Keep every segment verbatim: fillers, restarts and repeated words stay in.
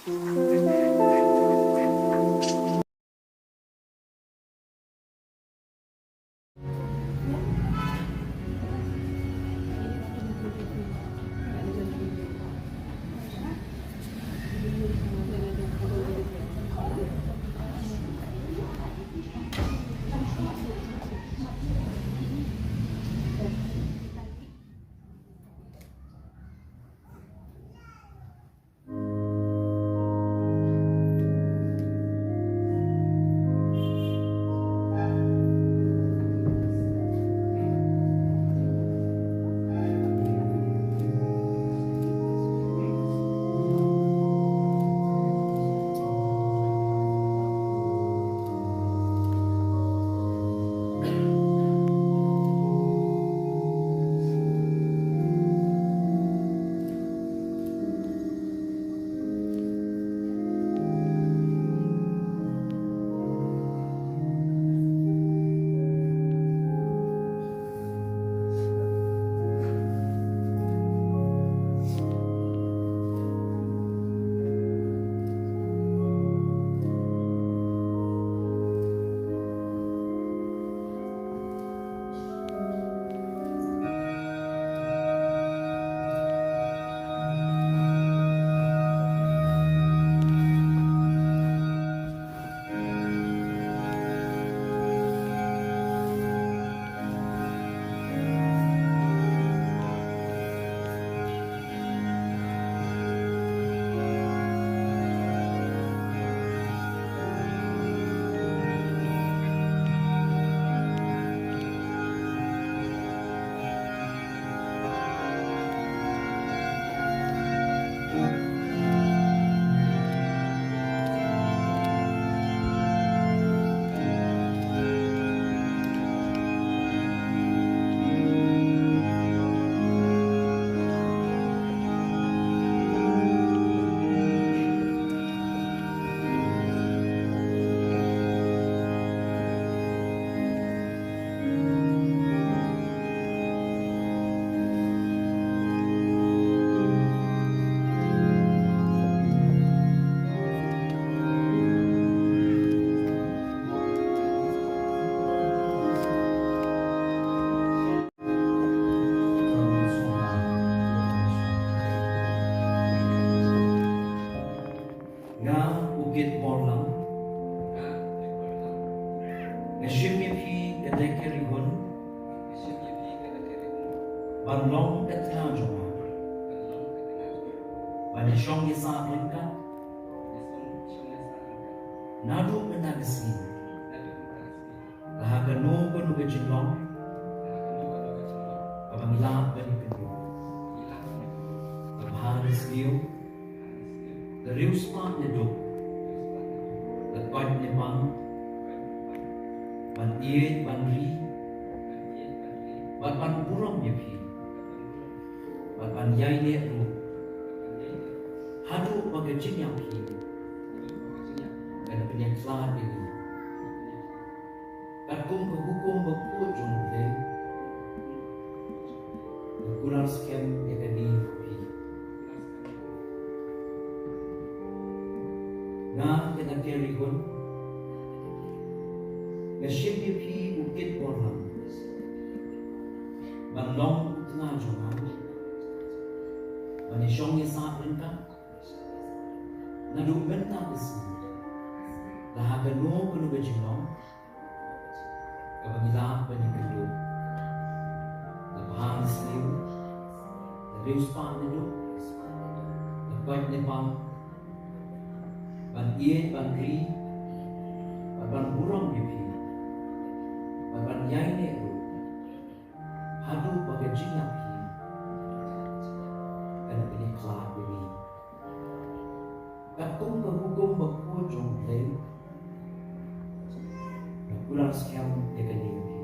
Nga u Kit Borlang. Nga u Kit Borlang. Nga shim ïa phi kata ka ri hun. Nga shim ïa phi kata ka ri hun. Ban long ka tnga jong nga. Ban long ka tnga jong nga. Ban ïashong ïasah ryngkat. Ban ïashong, shong ïasah ryngkat. Naduh mynta ka sngi. Naduh mynta ka sngi. Lada kano kano ka jinglong. Lada kano kano ka jinglong. Kaba ngi lah ban ïakynduh. Ngi lah ban ïakynduh. Ka bha ne sniew. Ka bha ne sniew. Ka riewspah ne duk. Ka riewspah ne duk. Ka koit ne pang. Ka koit ne pang. Ban ïeit ban ri. Ban ïeit ban ri. Bad ban burom ïa phi. Bad ban burom. Bad ban ïaineh ruh. Bad ban ïaineh ruh. Haduh ba ka jingïap phi. Haduh ba ka jingïap phi. Kan pynïakhlad ïa ngi. Katkum ka hukum bakhuid jong U Blei. Nga kular skhem ïa kane ha phi. Nga, Kynrad Kerihun, nga shim ïa phi u Kit Borlang ban long u tnga jong nga, ban ïashong ïasah ryngkat naduh mynta ka sngi, lada kano kano ka jinglong kaba ngi lah ban ïakynduh. Ka bha ne sniew, ka riewspah ne duk, ka koit ne pang, ban ïeit ban ri, bad ban burom ïa phi, bad ban ïaineh ruh, haduh ba ka jingïap phi kan pynïakhlad ïa ngi. Katkum ka hukum bakhuid jong U Blei, nga kular skhem ïa kane ha phi.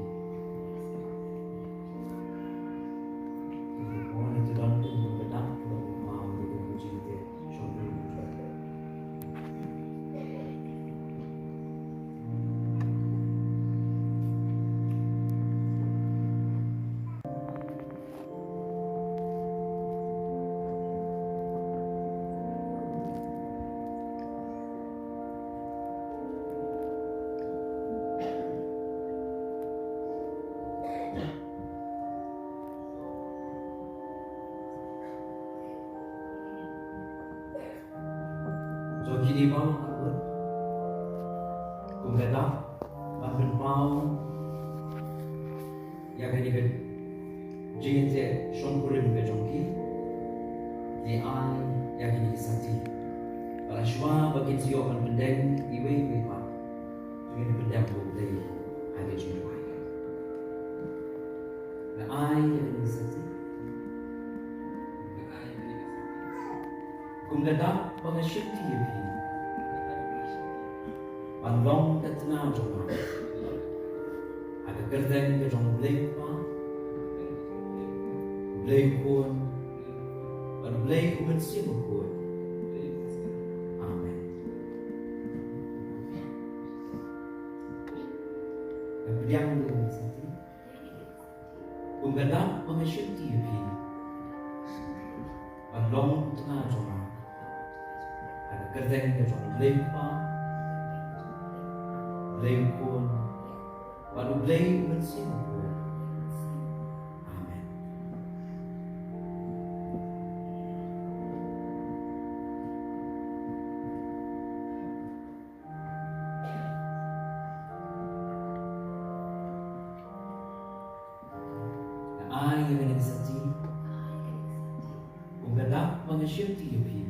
Kine baroh arngut, kum ka dak ban pynpaw ïa kane ka jingïateh shongkurim ka jong ki, ngi ai ïa kine ki sakti. Bad shuwa ba kin sa ïoh ban pyndem iwei iwei pat, to ngin pyndem ïa U Blei ha ka jingduwai. Nga ai ïa kane ka sakti. Kum ka dak ba nga shimti ïa phi ban long ka tnga jong nga ha ka kyrteng ka jong U Blei Kpa, U Blei Khun bad U Blei U Mynsiem Bakhuid. Amen. Nga pdiang ïa kane ka sakti. Kum ka dak ba nga shimti ïa phi ban long u tnga jong nga ha ka kyrteng ka jong U Blei Kpa, U Blei Khun bad U Blei U Mynsiem Bakhuid. Amen. Nga ai ïa kane ka sakti. Kum ka dak ba nga shimti ïa phi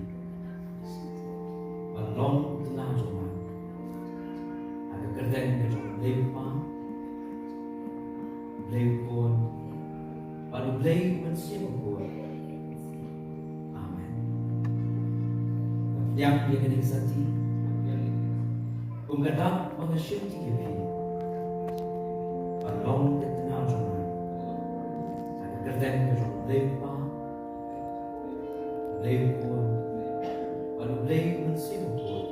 ban long u tnga jong nga ha ka kyrteng ka jong U Blei Kpa, U Blei Khun bad U Blei U Mynsiem Bakhuid. Amen. Nga pdiang ïa kane ka sakti. Kum ka dak ba nga shimti ïa phi ban long ka tnga jong nga ha ka kyrteng ka jong U Blei Kpa, U Blei Khun bad U Blei U Mynsiem Bakhuid.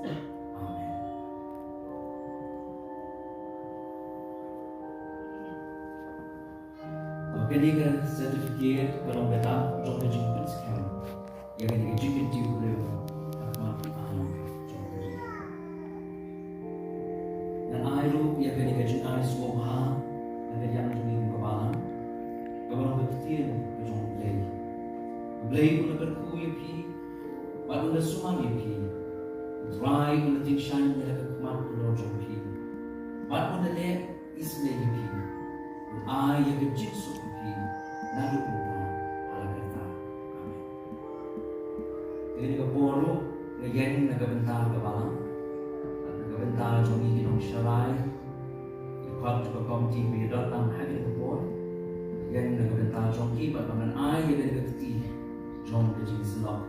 Amen. Kane ka certificate ka long ka dak jong ka jingpynskhem ïa kane ka jingkyntiew briew ha khmat jong U Blei. Ngan ai ruh ïa kane ka jingai sngewbha na ka liang jong ngi kum ka balang, kaba long ka ktien ka jong U Blei. U Blei un la kyrkhu ïa phi bad un la sumar ïa phi. U Trai un la tyngshaiñ ïa la ka khmat halor jong phi bad un la leh isynei ïa phi. Un ai ïa ka jingsuk ïa phi naduh mynta ha la ka rta. Amen. Kane ka por ruh nga ïeng na ka bynta ka balang, na ka bynta jong ngi ki nongsharai, ki khot jong ka komiti ba ïadon lang ha kane ka por. Nga ïeng na ka bynta jong ki bad ba ngan ai ïa kane ka kti jong ka jingsyllok.